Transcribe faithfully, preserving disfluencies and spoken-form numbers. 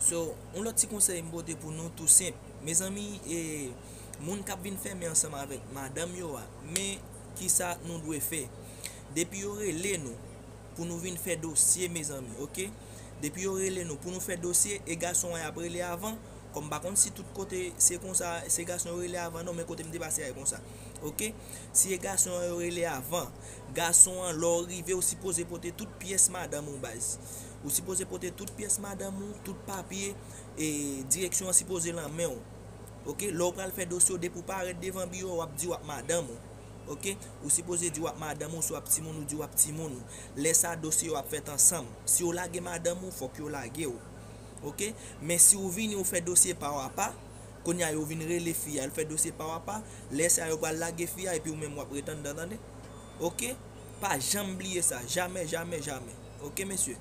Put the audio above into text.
So, yon lòt ti konsèy m pote pou nou tou senp. Mezanmi, e, moun k ap vin fèmen ansanm avèk madanm yo a, men kisa nou dwe fè? Depi yo rele nou pou nou vin fè dosye, mezanmi, oke? Depi yo rele nou pou nou fè dosye, e gason an y ap rele avan. Kòm m pa konn si tout kote se konsa, se gason yo rele avan, non, men kote m te pase a e konsa. Oke? Si e gason an yo rele avan, gason an, lè w rive, ou sipoze pote tout pyès madanm ou, baz. Ou sipoze pote tout pyès madanm ou, tout papye, e direksyon an sipoze lan men w. Oke? Lè w pral fè dosye w, depi w parèt devan biwo, w ap di w ap madanm ou. Oke? Ou sipoze di w ap madanm ou, si w ap timoun ou, di w ap timoun ou. Lè sa, dosye yo ap fèt ansanm. Si yo lage madanm ou, fòk yo lage w. Oke? Men si w vini, ou fè dosye pa w apa, kounye a yo vin rele fi a, l fè dosye pa w apa, lè sa yo pral lage fi a, epi ou menm w ap ret anndan, tande? Oke? Pa janm bliye sa, jamè, jamè, jamè. Oke, mesye?